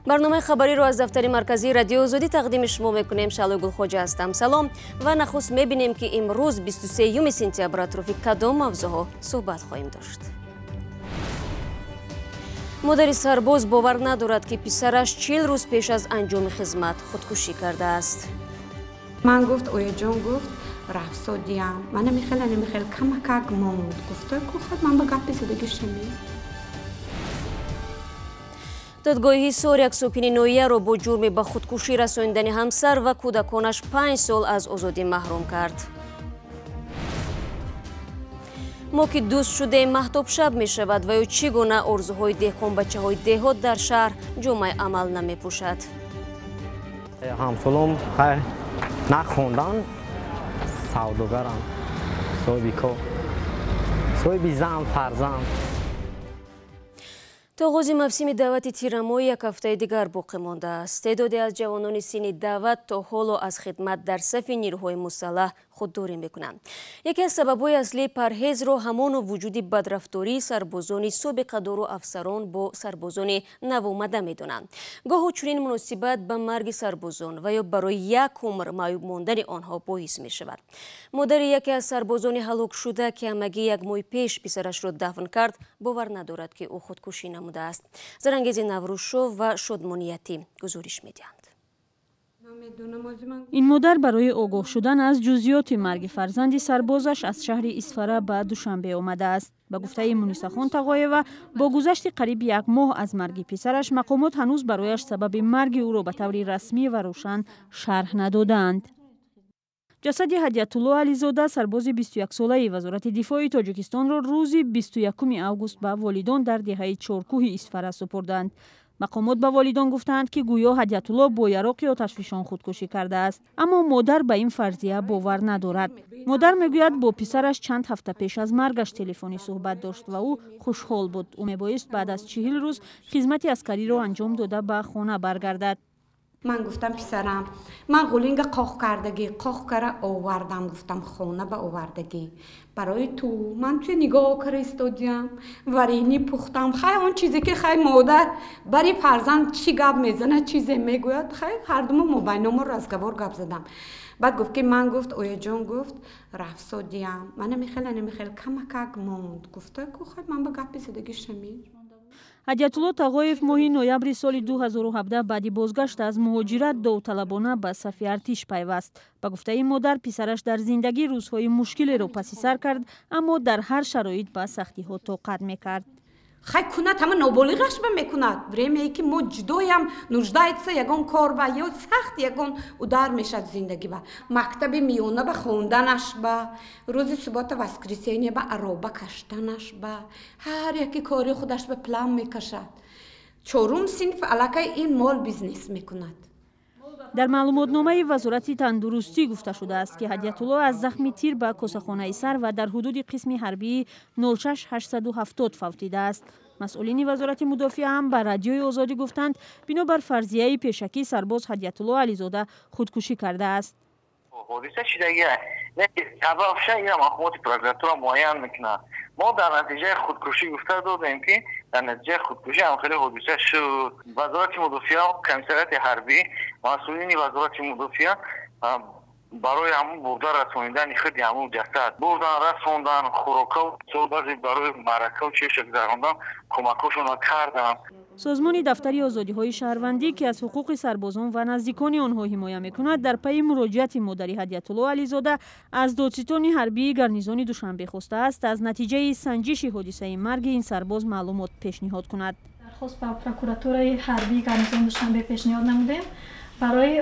Барномаи хабариро аз дафтари марказии Радиои Озодӣ тақдими шумо мекунем. Шаълои Гулхоҷа ҳастам. Салом ва нахуст мебинем, ки имрӯз 23 сентябр атрофи кадом мавзӯъҳо суҳбат хоҳем дошт. Модари сарбоз бовар надорад, ки писараш 40 рӯз пеш аз анҷоми хизмат худкушӣ кардааст. Ман гуфт, ояҷон гуфт, рафсодиям. Ман намехел, намехел, камакак монд. Гуфта, ку хад ман ба гапи задагӣ шами. Додгоҳи Ҳисор як сокини ноҳияро бо ҷурми ба худкушӣ расонидани ҳамсар ва кӯдаконаш 5 сол аз озодӣ маҳрум кард. Мо ки дӯст шудем, маҳтоб шаб мешавад ва ё чӣ гуна орзуҳои деҳқонбачаҳои деҳот дар шаҳр ҷомаи амал намепӯшад. Ҳамсолом хайр нахондан, савдогарам, соҳиби кор, соҳиби зан, фарзанд. То оғози мавсими даъвати тирамоҳ як ҳафтаи дигар боқӣ мондааст. Теъдоде аз ҷавонони синни даъват то ҳоло аз хидмат дар сафи нирӯҳои мусаллаҳ худдорӣ мекунанд. Яке аз сабабҳои аслии парҳезро ҳамоно вуҷуди бадрафтории сарбозони собиқадору афсарон бо сарбозони навомада медонанд. Гоҳу чунин муносибат ба марги сарбозон ва ё барои як умр маъюб мондани онҳо боис мешавад. Модари яке аз сарбозони ҳалокшуда, ки ҳамагӣ як моҳи пеш писарашро дафн кард, бовар надорад, ки ӯ худкушӣ намудааст. Зарангези Наврӯзшов ва Шодмониятӣ гузориш медиҳанд. Ин модар барои огоҳ шудан аз ҷузъиёти марги фарзанди сарбозаш аз шаҳри Исфара ба Душанбе омадааст. Ба гуфтаи Мунисахон Тағоева, бо гузашти қариб як моҳ аз марги писараш, мақомот ҳанӯз барояш сабаби марги ӯро ба таври расмӣ ва рӯшан шарҳ надодаанд. Ҷасади Ҳадиятулло Ализода, сарбози 21-солаи Вазорати дифои Тоҷикистонро рӯзи 21 август ба волидон дар деҳаи Чоркӯҳи Исфара супурданд. Мақомот ба волидон гуфтаанд, ки гӯё Ҳадиятулло бо яроқи оташфишон худкушӣ кардааст, аммо модар ба ин фарзия бовар надорад. Модар мегӯяд, бо писараш чанд ҳафта пеш аз маргаш телефонӣ суҳбат дошт ва ӯ хушҳол буд. Ӯ мебоист баъд аз 40 рӯз хизмати аскариро анҷом дода ба хона баргардад. Ман гуфтам, писарам, ман ғулинга қоқ кардагӣ, қоқ кара овардам, гуфтам, хона ба овардагӣ. Барои ту ман туя нигоҳ кара истодиям, варени пухтам. Хай, он чизе ки хай модар бари фарзанд чӣ гап мезанад, чизе мегӯяд, хай ҳардумо мобайномо разговор гап задам. Баъд гуфт, ки ман гуфт, ояҷон гуфт, рафсодиям. Ман намехел, намехел, камакак монд. Гуфта, ку хай ман ба гапи задагӣ шами. Ҳадиятулло Тағоев моҳи ноябри соли 2017 баъди бозгашт аз муҳоҷират довталабона ба сафи артиш пайваст. Ба гуфтаи модар, писараш дар зиндагӣ рӯзҳои мушкилеро паси сар кард, аммо дар ҳар шароит ба сахтиҳо тоқат мекард. Хай кунад, ҳама ноболиғаш ба мекунад. Времяе ки мо ҷудоям, нуждается ягон кор ба ё сахт ягон удар мешад зиндагӣ ба. Мактаби миёна ба хонданаш ба, рӯзи суббота, воскресенье ба ароба каштанаш ба, ҳар яке кори худаш ба план мекашад. Чорум синф аллакай ин мол бизнес мекунад. Дар маълумотномаи Вазорати тандурустӣ гуфта шудааст, ки Ҳадиятулло аз захми тир ба косахонаи сар ва дар ҳудуди қисми ҳарбии 06870 фавтидааст. Масъулини Вазорати мудофиа ҳам ба Радиои Озодӣ гуфтанд, бинобар фарзияи пешакӣ сарбоз Ҳадиятулло Ализода худкушӣ кардааст. Ҳодиса шидагия, сабабша ина мақомоти прокуратура муайян мекунад. Мо дар натиҷаи худкушӣ гуфта додем, ки дар натиҷаи худкушӣ ҳамхели ҳодиса шуд. Вазорати мудофиа, комиссариати ҳарбӣ, масъулини Вазорати мудофиа барои ҳамун бурда расонидани худи ҳамун ҷасад бурдан, расондан, хӯрока, баъзе барои маъракаву чеша гузарондан кӯмакҳошонро карданд. Созмони Дафтари озодиҳои шаҳрвандӣ, ки аз ҳуқуқи сарбозон ва наздикони онҳо ҳимоя мекунад, дар пайи муроҷиати модари Ҳадиятулло Ализода аз додситони ҳарбии гарнизони Душанбе хостааст, аз натиҷаи санҷиши ҳодисаи марги ин сарбоз маълумот пешниҳод кунад. Дархост ба прокуратураи ҳарбии гарнизони Душанбе пешниҳод намудем барои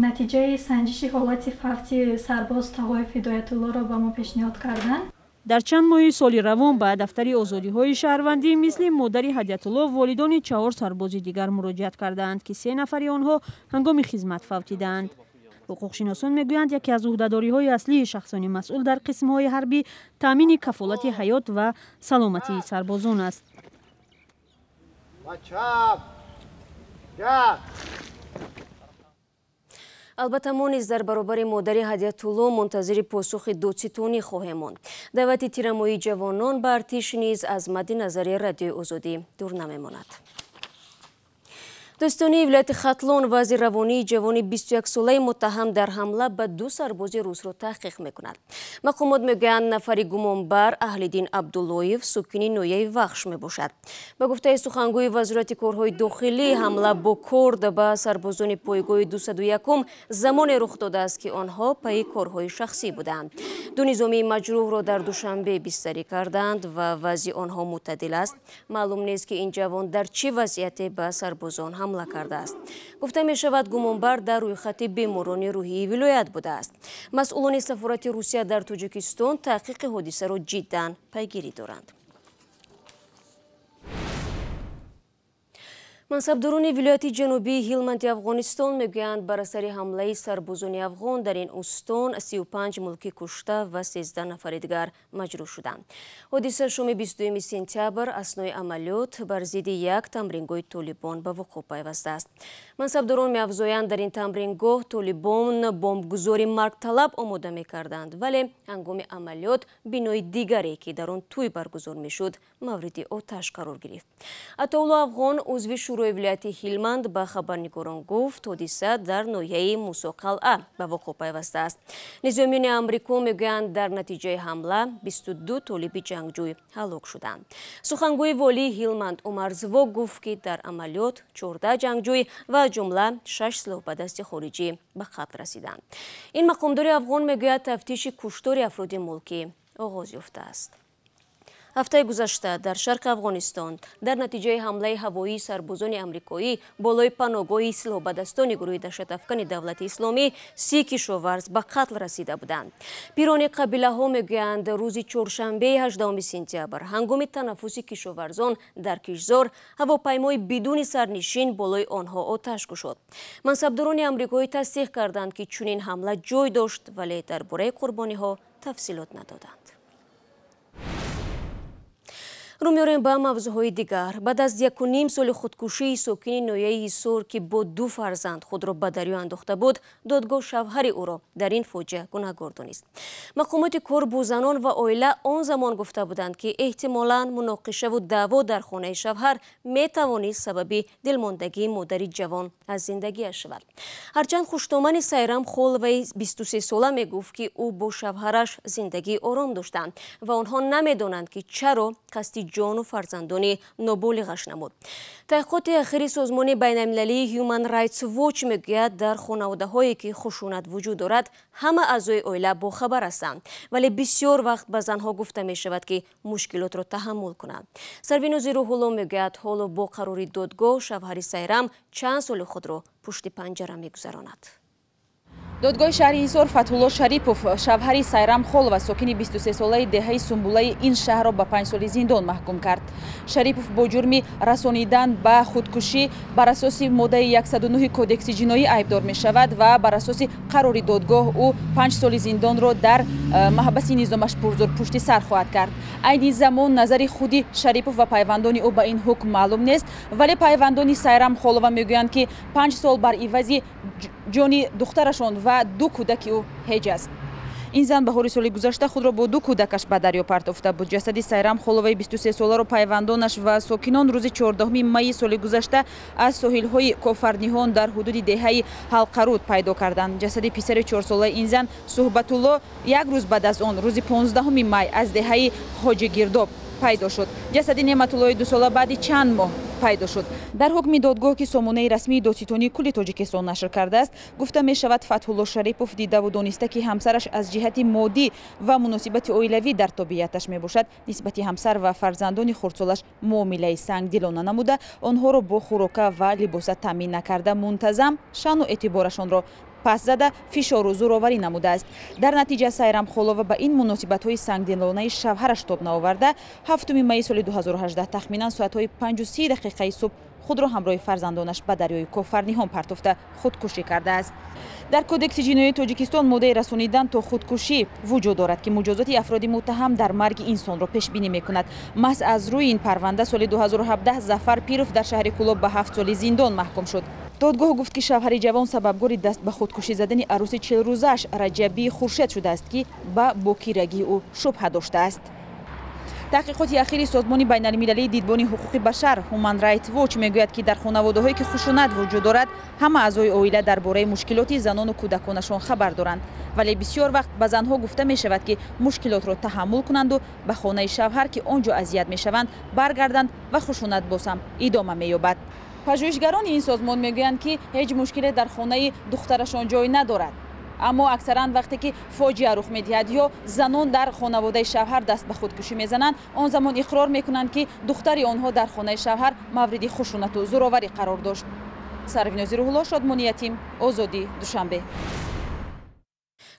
натиҷаи санҷиши ҳолати фавти сарбоз Тағоев Ҳидоятуллоро ба мо пешниҳод карданд. Дар чанд моҳи соли равон ба Дафтари озодиҳои шаҳрвандӣ мисли модари Ҳадиятулло волидони чаҳор сарбози дигар муроҷиат кардаанд, ки се нафари онҳо ҳангоми хизмат фавтидаанд. Ҳуқуқшиносон мегӯянд, яке аз ӯҳдадориҳои аслии шахсони масъул дар қисмҳои ҳарбӣ таъмини кафолати ҳаёт ва саломатии сарбозон аст. Албатта, мо низ дар баробари модари Ҳадиятулло мунтазири посухи додситонӣ хоҳем монд. Даъвати тирамоҳии ҷавонон ба артиш низ аз мадди назари Радиои Озодӣ дур намемонад. Дӯстони вилояти Хатлон вазъи равонии ҷавони 21-солаи муттаҳам дар ҳамла ба ду сарбози русро таҳқиқ мекунад. Мақомот мегӯянд, нафари гумонбар Аҳлиддин Абдуллоев сукини ноҳияи Вахш мебошад. Ба гуфтаи сухангӯи вазорати корҳои дохилӣ, ҳамла бо корд ба сарбозони пойгоҳи 201 замоне рух додааст, ки онҳо пайи корҳои шахсӣ буданд. Ду низомии маҷрӯҳро дар Душанбе бистарӣ карданд ва вазъи онҳо мӯътадил аст. Маълум нест, ки ин ҷавон дар чӣ вазъияте ба сарбозон ҳамла кардааст. Гуфта мешавад, гумонбар дар рӯйхати беморони рӯҳии вилоят будааст. Масъулони сафорати Русия дар Тоҷикистон таҳқиқи ҳодисаро ҷиддан пайгирӣ доранд. Мансабдорони вилояти ҷанубии Ҳилманди Афғонистон мегӯянд, бар асари ҳамлаи сарбозони афғон дар ин устон 35 мулкӣ кушта ва 13 нафари дигар маҷрӯҳ шуданд. Ҳодиса шоми 22 сентябр аснои амалиёт бар зидди як тамрингоҳи толибон ба вуқӯъ пайвастааст. Мансабдорон меафзоянд, дар ин тамрингоҳ толибон бомбгузори маргталаб омода мекарданд, вале ҳангоми амалиёт бинои дигаре, ки дар он тӯй баргузор мешуд, мавриди оташ қарор гирифт. Атоулло Афғон, узви шӯрои вилояти Ҳилманд, ба хабарнигорон гуфт, ҳодиса дар ноҳияи Мусоқалъа ба вуқӯъ пайвастааст. Низомиёни Амрико мегӯянд, дар натиҷаи ҳамла 22 толиби ҷангҷӯй ҳалок шуданд. Сухангӯи волии Ҳилманд Умар Звок гуфт, ки дар амалиёт 14 ҷангҷӯй ва ҷумла 6 силоҳбадасти хориҷӣ ба қатл расиданд. Ин мақомдори афғон мегӯяд, тафтиши куштори афроди мулкӣ оғоз ёфтааст. Ҳафтаи гузашта дар шарқи Афғонистон дар натиҷаи ҳамлаи ҳавоии сарбозони амрикоӣ болои паноҳгоҳи силоҳбадастони гурӯҳи даҳшатафкани давлати исломӣ 30 кишоварз ба қатл расида буданд. Пирони қабилаҳо мегӯянд, рӯзи чоршанбеи 18 сентябр ҳангоми танаффуси кишоварзон дар кишзор ҳавопаймои бидуни сарнишин болои онҳо оташ кушод. Мансабдорони амрикоӣ тасдиқ карданд, ки чунин ҳамла ҷой дошт, вале дар бораи қурбониҳо тафсилот надоданд. Рӯ меорем ба мавзӯъҳои дигар. Баъд аз 1,5 соли худкушии сокини ноҳияи Ҳисор, ки бо ду фарзанд худро ба дарё андохта буд, додгоҳ шавҳари ӯро дар ин фоҷиа гунаҳгор донист. Мақомоти кор бо занон ва оила он замон гуфта буданд, ки эҳтимолан муноқишаву даъво дар хонаи шавҳар метавонист сабаби дилмондагии модари ҷавон аз зиндагиаш шавад. Ҳарчанд хуштомани Сайрам Холоваи 23-сола мегуфт, ки ӯ бо шавҳараш зиндагии ором доштанд ва онҳо намедонанд, ки чаро қасди ҷону фарзандони ноболиғаш намуд. Таҳқиқоти ахири созмони байналмилалии Human Rights Watch мегӯяд, дар хонаводаҳое ки хушунат вуҷуд дорад, ҳама аъзои оила бохабар ҳастанд, вале бисёр вақт ба занҳо гуфта мешавад, ки мушкилотро таҳаммул кунанд. Сарвинози Рӯҳулло мегӯяд, ҳоло бо қарори додгоҳ шавҳари Сайрам чанд соли худро пушти панҷара мегузаронад. Додгоҳи шаҳри Ҳисор Фатҳулло Шарипов, шавҳари Сайрам Холова, сокини 23-солаи деҳаи Сумбулаи ин шаҳрро ба 5 соли зиндон маҳкум кард. Шарипов бо ҷурми расонидан ба худкушӣ бар асоси моддаи 109 кодекси ҷиноӣ айбдор мешавад ва бар асоси қарори додгоҳ ӯ 5 соли зиндонро дар маҳбаси низомаш пурзур пушти сар хоҳад кард. Айни замон назари худи Шарипов ва пайвандони ӯ ба ин ҳукм маълум нест, вале пайвандони Сайрам Холова мегӯянд, ки 5 сол бар ивази ҷони духтарашон ва ду кӯдаки ӯ ҳеҷ аст. Ин зан баҳори соли гузашта худро бо ду кӯдакаш ба дарё партофта буд. Ҷасади Сайрам Холоваи 23-соларо пайвандонаш ва сокинон рӯзи 14 майи соли гузашта аз соҳилҳои Кофарниҳон дар ҳудуди деҳаи Ҳалқаруд пайдо карданд. Ҷасади писари 4-солаи ин зан Суҳбатулло як рӯз баъд аз он, рӯзи 15 май, аз деҳаи Хоҷигирдоб пайдо шуд. Ҷасади Неъматуллои 2-сола баъди чанд моҳ пайдо шуд. Дар ҳукми додгоҳ, ки сомонаи расмии додситонии кулли Тоҷикистон нашр кардааст, гуфта мешавад, Фатҳулло Шарипов дидаву дониста, ки ҳамсараш аз ҷиҳати моддӣ ва муносибати оилавӣ дар тобеияташ мебошад, нисбати ҳамсар ва фарзандони хурдсолаш муомилаи сангдилона намуда, онҳоро бо хӯрока ва либоса таъмин накарда, мунтазам шаъну эътиборашонро пас зада, фишору зӯроварӣ намудааст. Дар натиҷа Сайрам Холова ба ин муносибатҳои сангдилонаи шавҳараш тоб наоварда, 7 майи соли 2018 тахминан соатҳои 5:30 субҳ худро ҳамроҳи фарзандонаш ба дарёи Кофарниҳон партофта худкушӣ кардааст. Дар кодекси ҷиноии Тоҷикистон моддаи расонидан то худкушӣ вуҷуд дорад, ки муҷозоти афроди муттаҳам дар марги инсонро пешбинӣ мекунад. Маҳз аз рӯи ин парванда соли 2017 Зафар Пиров дар шаҳри Кӯлоб ба 7 соли зиндон маҳкум шуд. Додгоҳ гуфт, ки шавҳари ҷавон сабабгори даст ба худкушӣ задани арӯси 40-рӯзааш Раҷабии Хуршед шудааст, ки ба бокирагии ӯ шубҳа доштааст. Таҳқиқоти ахири Созмони байналмилалии дидбони ҳуқуқи башар Human Rights Watch мегӯяд, ки дар хонаводаҳое ки хушунат вуҷуд дорад, ҳама аъзои оила дар бораи мушкилоти занону кӯдаконашон хабар доранд. Вале бисёр вақт ба занҳо гуфта мешавад, ки мушкилотро таҳаммул кунанду ба хонаи шавҳар, ки он ҷо азият мешаванд, баргарданд ва хушунат боз ҳам идома меёбад. Пажӯҳишгарони ин созмон мегӯянд, ки ҳеҷ мушкиле дар хонаи духтарашон ҷой надорад. Аммо аксаран вақте ки фоҷиа рух медиҳад ё занон дар хонаводаи шавҳар даст ба худкушӣ мезананд, он замон иқрор мекунанд, ки духтари онҳо дар хонаи шавҳар мавриди хушунату зӯроварӣ қарор дошт. Сарвинози Рӯҳулло, Шодмони Ятим, Озодӣ, Душанбе.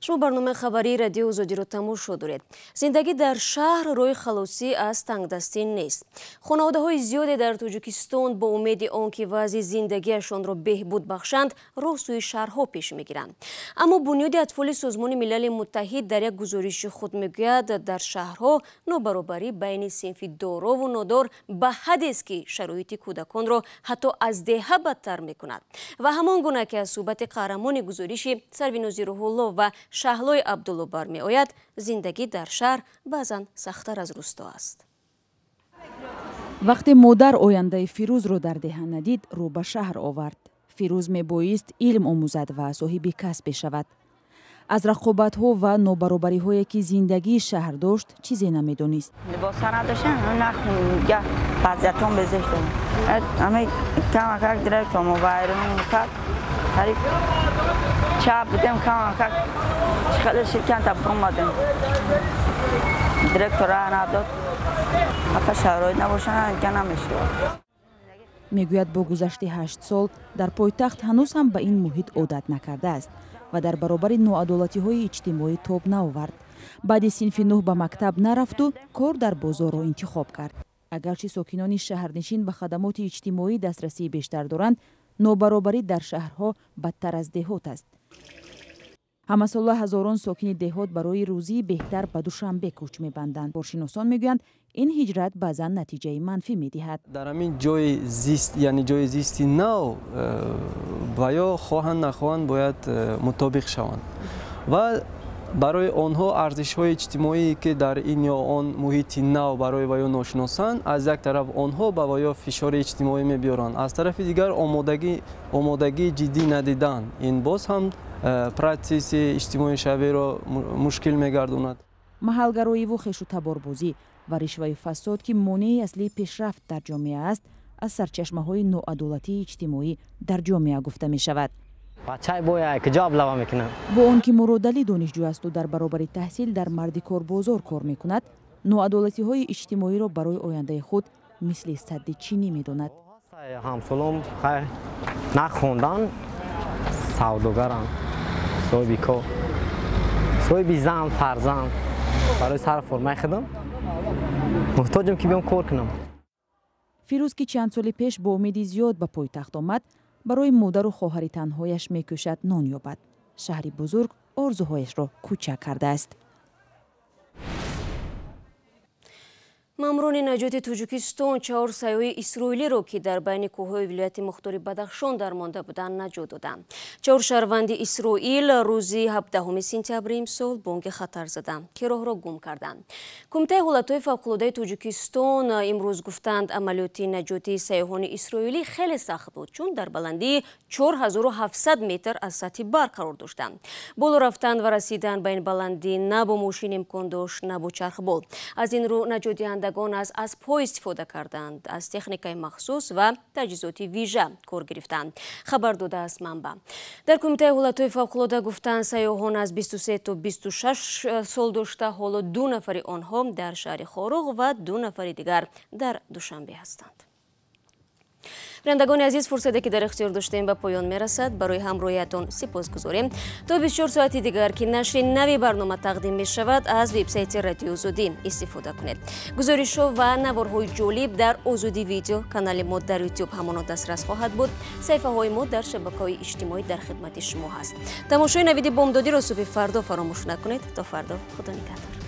Шумо барномаи хабарии Радиои Озодиро тамошо доред. Зиндагӣ дар шаҳр роҳи халосӣ аз тангдастӣ нест. Хонаводаҳои зиёде дар Тоҷикистон бо умеди он ки вазъи зиндагиашонро беҳбуд бахшанд, роҳ сӯи шаҳрҳо пеш мегиранд. Аммо Бунёди атфоли Созмони Милали Муттаҳид дар як гузориши худ мегӯяд, дар шаҳрҳо нобаробарӣ байни синфи дорову нодор ба ҳадест, ки шароити кӯдаконро ҳатто аз деҳа бадтар мекунад. Ва ҳамон гуна ки аз суҳбати қаҳрамони гузориши Сарвинози Рӯҳулло ва Шаҳлои Абдулло бармеояд, зиндагӣ дар шаҳр баъзан сахттар аз рӯсто аст. Вақте модар ояндаи Фирӯзро дар деҳа надид, рӯ ба шаҳр овард. Фирӯз мебоист илм омӯзад ва соҳиби касб бешавад. Аз рақобатҳо ва нобаробариҳое ки зиндагии шаҳр дошт, чизе намедонист. Либосҳо надоштан, вазъиятон безишт. Камакак директор мобайрон кард, чап будем, камакак хеле ширканта омадем. Директор раҳ надод, ака шароит набошад, ҷа намешавад. Мегӯяд, бо гузашти 8 сол дар пойтахт ҳанӯз ҳам ба ин муҳит одат накардааст ва дар баробари ноадолатиҳои иҷтимоӣ тоб наовард. Баъди синфи 9 ба мактаб нарафту кор дар бозорро интихоб кард. Агарчи сокинони шаҳрнишин ба хадамоти иҷтимоӣ дастрасии бештар доранд, нобаробарӣ дар шаҳрҳо бадтар аз деҳот аст. Ҳамасола ҳазорон сокини деҳот барои рӯзии беҳтар ба Душанбе кӯч мебанданд. Коршиносон мегӯянд, ин ҳиҷрат баъзан натиҷаи манфӣ медиҳад. Дар ҳамин ҷои зист, яъне ҷои зисти нав, ва ё хоҳанд нахоҳанд бояд мутобиқ шаванд ва барои онҳо арзишҳои иҷтимоие ки дар ин ё он муҳити нав барои ваё ношиносанд, аз як тараф онҳо ба ваё фишори иҷтимоӣ мебиёранд, аз тарафи дигар омодагии ҷиддӣ надидан ин боз ҳам протсесси иҷтимоишавиро мушкил мегардонад. Маҳалгароиву хешу таборбозӣ ва ришваи фасод, ки монеи аслии пешрафт дар ҷомеа аст, аз сарчашмаҳои ноадолатии иҷтимоӣ дар ҷомеа гуфта мешавад. Бачаи боя куҷо аблава мекунам? Бо он ки Муродалӣ донишҷӯ асту дар баробари таҳсил дар мардикорбозор кор мекунад, ноадолатиҳои иҷтимоиро барои ояндаи худ мисли садди чинӣ медонад. Ҳамсолом нахондан, савдогарам, соҳиби кор, соҳиби зан, фарзанд. Барои сар формаи худам муҳтоҷам, ки биём кор кунам. Фирӯз, ки чанд соли пеш бо умеди зиёд ба пойтахт омад, барои модару хоҳари танҳояш мекӯшад нон ёбад. Шаҳри бузург орзуҳояшро кӯчак кардааст. Маъмурони наҷоти Тоҷикистон 4 сайёҳи исроилиро, ки дар байни кӯҳҳои вилояти мухтори Бадахшон дармонда буданд, наҷот доданд. 4 шаҳрванди Исроил рӯзи 17 сентябри имсол бонги хатар заданд, ки роҳро гум карданд. Кумитаи ҳолатҳои фавқулодаи Тоҷикистон имрӯз гуфтанд, амалиёти наҷоти сайёҳони исроилӣ хеле сахт буд, чун дар баландии 4700 метр аз сатҳи бар қарор доштанд. Боло рафтан ва расидан ба ин баландӣ на бо мошин имкон дошт, на бо чархбол. Аз ин рӯ наҷотдиҳанда аз аспҳо истифода карданд, аз техникаи махсус ва таҷҳизоти вижа кор гирифтанд, хабар додааст манбаъ. Дар Кумитаи ҳолатҳои фавқулода гуфтанд, сайёҳон аз 23 то 26 сол дошта, ҳоло 2 нафари онҳо дар шаҳри Хоруғ ва 2 нафари дигар дар Душанбе ҳастанд. Бинандагони азиз, фурсате ки дар ихтиёр доштем ба поён мерасад. Барои ҳамроҳиятон сипосгузорем. То 24 соати дигар, ки нашри нави барнома тақдим мешавад, аз вебсайти Радиои Озодӣ истифода кунед. Гузоришҳо ва наворҳои ҷолиб дар Озодӣ видео канали мо дар Ютуб ҳамоно дастрас хоҳад буд. Саҳифаҳои мо дар шабакаҳои иҷтимоӣ дар хидмати шумо ҳаст. Тамошои навиди бомдодиро субҳи фардо фаромӯш накунед. То фардо, худо нигаҳдор.